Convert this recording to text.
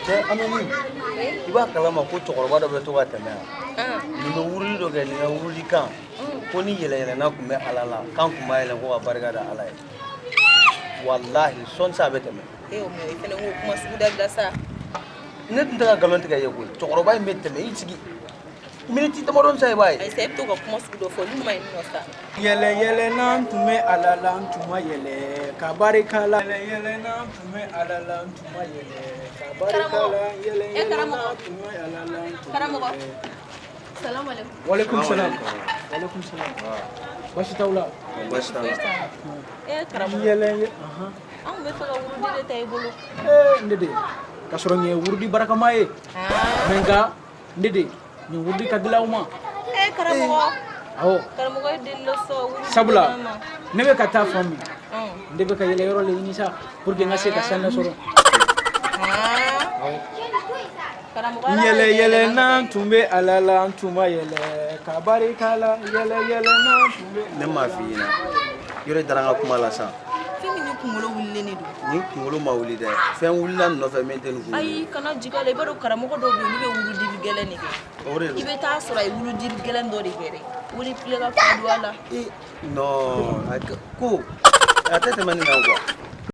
Cɛ Anani, i b'a kalama ko cɛkɔrɔba dɔ bɛ to ka tɛmɛ yan. Nin bɛ wurudi dɔ kɛ, nin ka wurudi kan ko ni yɛlɛyɛlɛnna tun bɛ Ala la, k'an tun b'a yɛlɛn ko ka barika da Ala ye. Walahi, sɔɔni sa a bɛ tɛmɛ. E o mɛ, i fana k'o kuma sugu dabila sa. Ne tun tɛ ka nkalon tigɛ i ye koyi. Cɛkɔrɔba in bɛ tɛmɛ, i sigi miniti damadɔni sa, i b'a ye. Ayi sa, e bɛ to ka kuma sugu dɔ fɔ, olu ma ɲi nɔ sa. Yɛlɛ yɛlɛ n'an tun bɛ Ala la, n tun ma yɛlɛ ka barika la. Yɛlɛ yɛlɛ n'an tun bɛ Ala la, n tun ma yɛlɛ ka barika la. Yɛlɛ Eh, yɛlɛ karamɔgɔ. n'an tun bɛ Ala la, n tun ma Karamɔgɔ. yɛlɛ. Salamu alaikum. Walekum salam. Walekum salam. Baasi t'aw la? Baasi t'a la. E karamɔgɔ. Yɛlɛ yɛlɛ. Ahan. An tun bɛ fɛ ka wurudi de ta i bolo. Ee, n de ka sɔrɔ nin ye wurudi barakama ye. Mais nka n de, nin wurudi ka gɛlɛn aw ma. E karamɔgɔ. Awɔ. Karamɔgɔ ye deli sɔn wurudi Sabula ma. ne bɛ ka taa fan min, n de bɛ ka yɛlɛ yɔrɔ le ɲini sa pour que n ka se ka saniya sɔrɔ. Awɔ. Karamɔgɔ. Yɛlɛ yɛlɛ n'an tun bɛ Ala la, an tun ma yɛlɛ ka barika la. Yɛlɛ yɛlɛ n'an tun bɛ. Ne m'a f'i ɲɛna, yɔrɔ i dara n ka kuma la sa. Fɛn min, ni kunkolo wulilen de don. Nin kunkolo ma wuli dɛ, fɛn wulila nin nɔfɛ min tɛ nin kunkolo ye. Ayi, kana jigin a la. I b'a dɔn, karamɔgɔ dɔw bɛ yen, olu bɛ wurudili gɛlɛn de kɛ. O de I don. bɛ taa sɔrɔ a ye wurudili gɛlɛn dɔ de kɛ dɛ, o de filɛ ka fa don a la. Non, ko a tɛ tɛmɛ nin kan quoi.